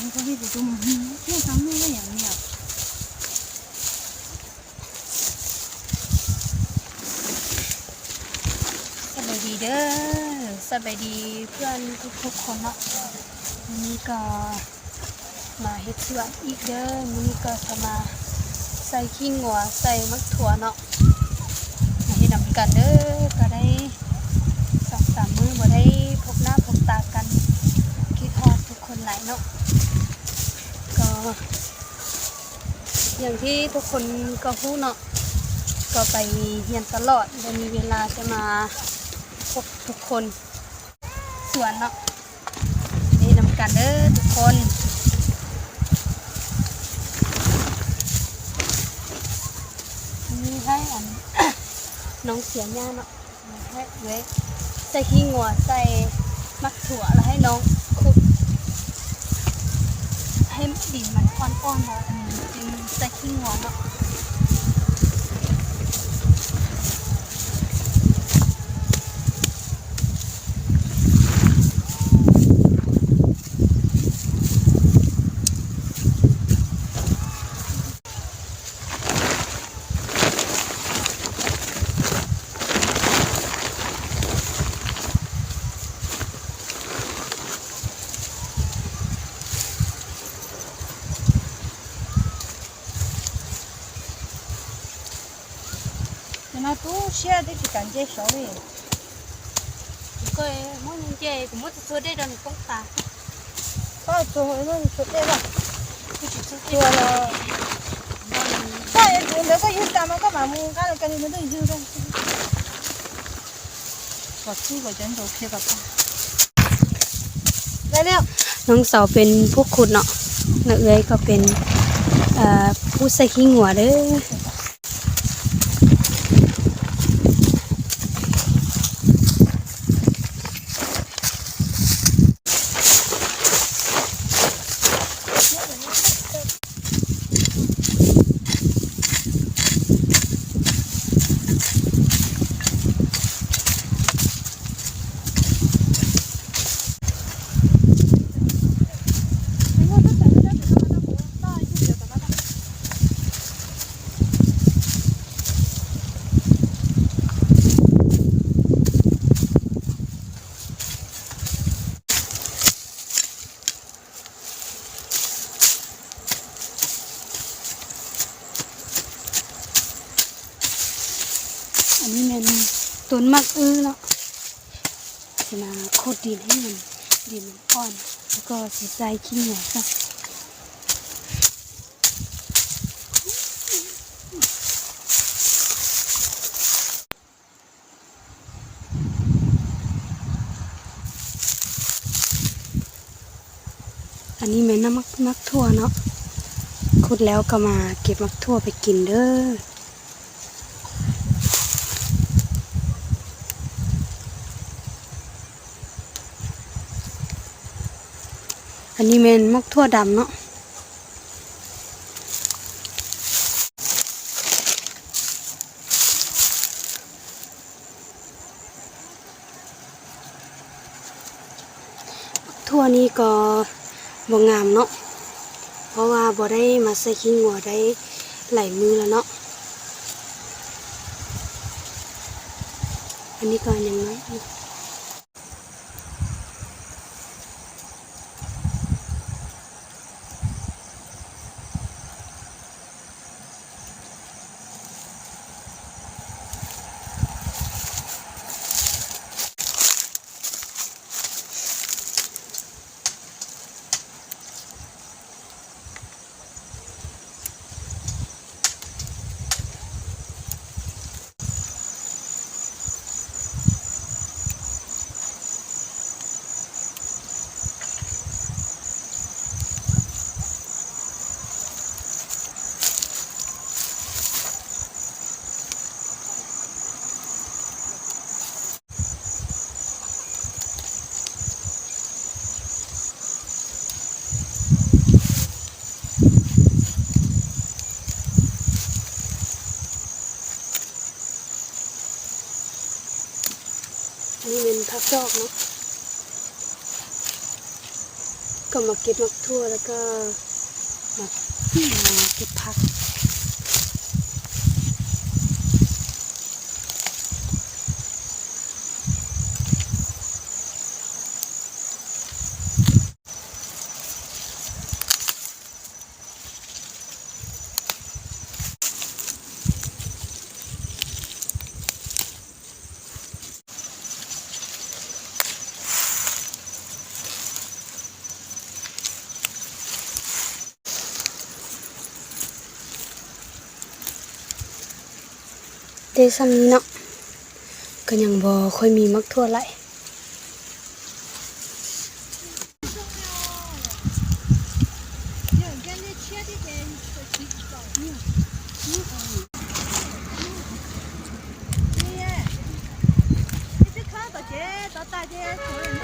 ມັນກໍມີປະຕູ ເຮັດທາງນີ້ໄດ້ຫຍັງນີ້? ສະບາຍດີເດີ ສະບາຍດີເພື່ອນທຸກໆຄົນເນາະ. ມື້ນີ້ກໍມາເຮັດສວນອີກເດີ. ມື້ນີ້ກໍຈະມາໃສ່ຂີ້ງົວ ໃສ່ໝາກຖົ່ວເນາະ ມາເຮັດນຳກັນເດີ. ກໍໄດ້ສອງສາມມື້ບໍ່ໄດ້ພົບໜ້າພົບຕາກັນ ຄິດຮອດທຸກຄົນຫຼາຍເນາະ. ກໍ ຢ່າງທີ່ທຸກຄົນກໍຮູ້ເນາະ ກໍໄປຮຽນຕະຫຼອດ ບໍ່ມີເວລາຈະມາພົບທຸກຄົນສວນເນາະ. ເຮັດນຳກັນເດີທຸກຄົນ. ນີ້ໃຫ້ອັນ ນ້ອງເສຍຫຍ້າເນາະ. ໃສ່ຂີ້ງົວ ໃສ່ໝາກຖົ່ວ ແລ້ວໃຫ້ນ້ອງຂຸດໃຫ້ດິນມັນອ່ອນໆ ແລ້ວອັນນີ້ຈຶ່ງໃສ່ຂີ້ງົວເນາະ. ນ້ອງສາວເປັນຜູ້ຂຸດເນາະ ນ້າເອື້ອຍກໍເປັນ ເອີ ຜູ້ໃສ່ຂີ້ງົວເດີ. ອັນນີ້ແມ່ນຕົ້ນໝາກອຶເນາະ ຊິມາຂຸດດິນໃຫ້ມັນ ດິນມັນອ່ອນ ແລ້ວກໍຊິໃສ່ຂີ້ງົວໃສ່. ອັນນີ້ແມ່ນນຳໝາກ ໝາກຖົ່ວເນາະ ຂຸດແລ້ວກໍມາເກັບໝາກຖົ່ວໄປກິນເດີ. ອັນນີ້ແມ່ນໝາກຖົ່ວດຳເນາະ. ຖົ່ວນີ້ກໍບໍ່ງາມເນາະ ເພາະວ່າບໍ່ໄດ້ມາໃສ່ຂີ້ງົວໄດ້ຫຼາຍມື້ແລ້ວເນາະ. ອັນນີ້ກໍຍັງນ້ອຍ. ອັນນີ້ແມ່ນຜັກດອກເນາະ. ກໍມາເກັບໝາກຖົ່ວ ແລ້ວກໍມາ ມາເກັບຜັກ. ໄດ້ສ່ຳນີ້ເນາະ ກໍຍັງບໍ່ຄ່ອຍມີໝາກຖົ່ວຫຼາຍ.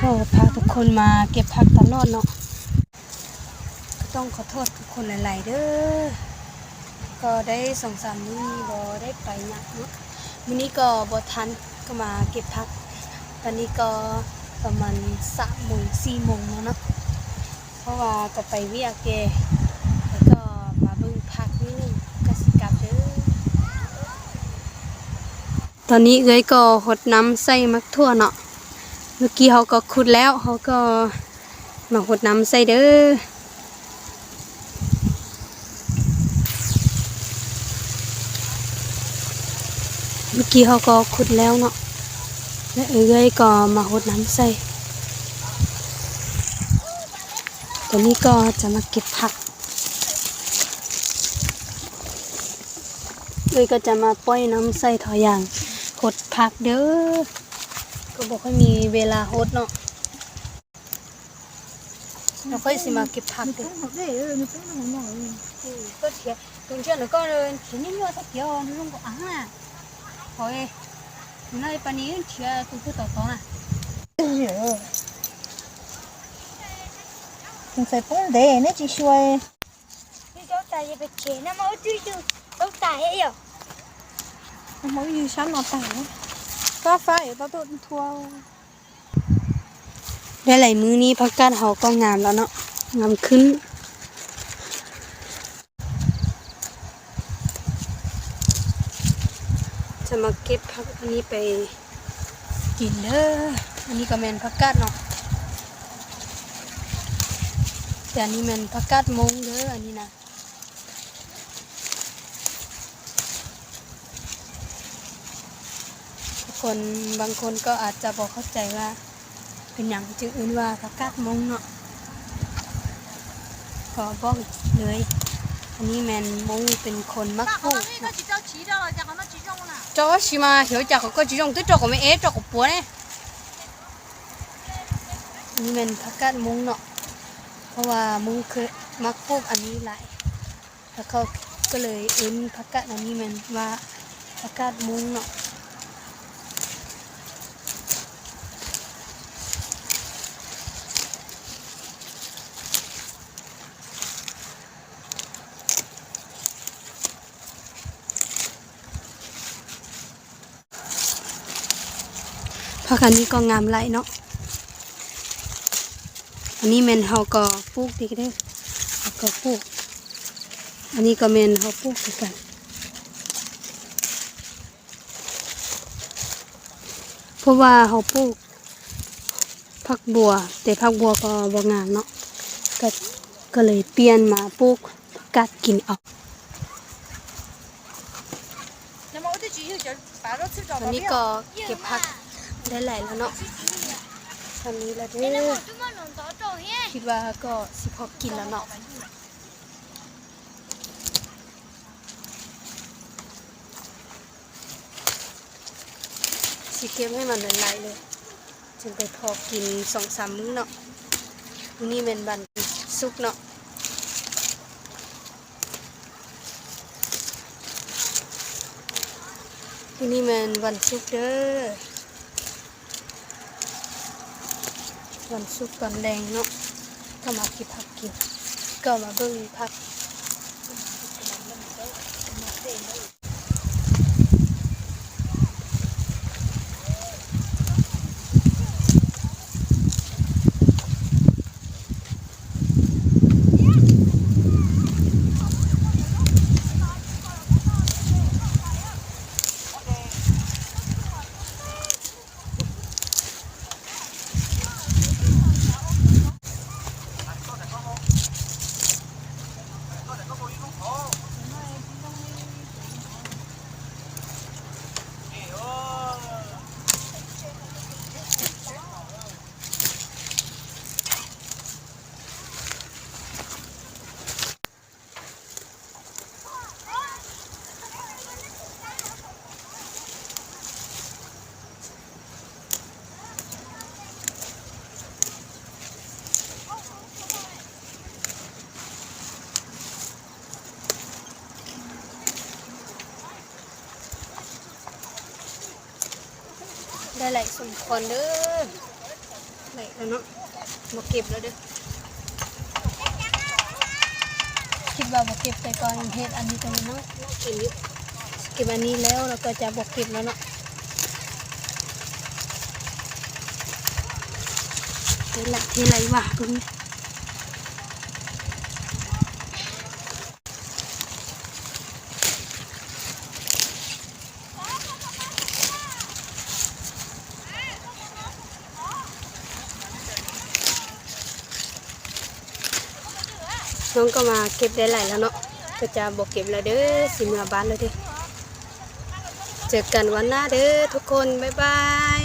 ກໍພາທຸກຄົນມາເກັບຜັກຕະຫຼອດເນາະ. ກໍຕ້ອງຂໍໂທດທຸກຄົນຫຼາຍໆເດີ ກໍໄດ້ສອງສາມມື້ນີ້ບໍ່ໄດ້ໄປຫຍັງເນາະ. ມື້ນີ້ກໍບໍ່ທັນ ກໍມາເກັບຜັກ. ຕອນນີ້ກໍປະມານສາມໂມງ ສີ່ໂມງແລ້ວເນາະ ເພາະວ່າກໍໄປວຽກເດ ແລ້ວກໍມາເບິ່ງຜັກໜ້ອຍໜຶ່ງ ກໍຊິກັບເດີ. ຕອນນີ້ເອື້ອຍກໍຫົດນ້ຳໃສ່ໝາກຖົ່ວເນາະ. ເມື່ອກີ້ເຮົາກໍຂຸດແລ້ວ ເຮົາກໍມາຫົດນ້ຳໃສ່ເດີ. ເມື່ອກີ້ເຮົາກໍຂຸດແລ້ວເນາະ ແລະ ເອື້ອຍກໍມາຫົດນ້ຳໃສ່. ຕອນນີ້ກໍຈະມາເກັບຜັກ. ເອື້ອຍກໍຈະມາປ່ອຍນ້ຳໃສ່ທໍ່ຢາງຫົດຜັກເດີ ກໍບໍ່ຄ່ອຍມີເວລາຫົດເນາະ. ແລ້ວຂ້ອຍຊິມາເກັບຜັກເດີ. ໄດ້ຫຼາຍມື້ນີ້ຜັກກາດເຮົາກໍງາມແລ້ວເນາະ ງາມຂຶ້ນ. ຈະມາເກັບຜັກອັນນີ້ໄປກິນເດີ. ອັນນີ້ກໍແມ່ນຜັກກາດເນາະ ແຕ່ອັນນີ້ແມ່ນຜັກກາດມົງເດີ ອັນນີ້ນະ. ຄົນບາງຄົນກໍອາດຈະບໍ່ເຂົ້າໃຈວ່າເປັນຫຍັງຈຶ່ງເອີ້ນວ່າຜັກກາດມົງເນາະ. ຂໍບອກເລີຍ ອັນນີ້ແມ່ນມົງເປັນຄົນມັກປູກເນາະ. ເຈົ້າຊິມາເຫັວຈາກເຂົາກໍຈິຍົງ ຕຶດເຈົ້າກໍແມ່ເອ ເຈົ້າກໍປົວເນ. ອັນນີ້ແມ່ນຜັກກາດມົງເນາະ ເພາະວ່າມົງຄືມັກປູກອັນນີ້ຫຼາຍ. ແລ້ວເຂົາກໍເລີຍເອີ້ນຜັກກາດອັນນີ້ແມ່ນວ່າຜັກກາດມຸ້ງເນາະ. ຜັກອັນນີ້ກໍງາມຫຼາຍເນາະ. ອັນນີ້ແມ່ນເຮົາກໍປູກຕິເດີ ເຮົາກໍປູກ. ອັນນີ້ກໍແມ່ນເຮົາປູກຄືກັນ ເພາະວ່າເຮົາປູກຜັກບົວ ແຕ່ຜັກບົວກໍບໍ່ງາມເນາະ ກໍ ກໍເລີຍປ່ຽນມາປູກຜັກກາດກິນເອົາ. ຕອນນີ້ກໍເກັບຜັກໄດ້ຫຼາຍແລ້ວເນາະ ສ່ຳນີ້ລະເດີ ຄິດວ່າກໍຊິພໍກິນແລ້ວເນາະ. ຊິເກັບໃຫ້ມັນຫຼາຍໆເລີຍ ຈຶ່ງໄປພໍກິນສອງສາມມື້ເນາະ. ມື້ນີ້ແມ່ນວັນສຸກເນາະ ມື້ນີ້ແມ່ນວັນສຸກເດີ ວັນສຸກຕອນແລງເນາະ ກໍມາເກັບຜັກກິນ ກໍມາເບິ່ງຜັກ. ເ ໄດ້ຫຼາຍສົມຄວນເດີ້. ໄດ້ແລ້ວເນາະ ບໍ່ເກັບແລ້ວເດີ້. ຄິດວ່າບໍ່ເກັບ ແຕ່ກ່ອນເຮັດອັນນີ້ກ່ອນເນາະ ເກັບຢູ່ ເກັບອັນນີ້ແລ້ວ ແລ້ວກໍຈະບໍ່ເກັບແລ້ວເນາະ. ເທໄຫຼ ເທໄຫຼວ່າເບິ່ງ. ນ້ອງກໍມາເກັບໄດ້ຫຼາຍແລ້ວເນາະ ກໍຈະບໍ່ເກັບແລ້ວເດີ້ ຊິເມືອບ້ານແລ້ວເດີ້. ເຈີກັນວັນໜ້າເດີ້ທຸກຄົນ ບາຍບາຍ.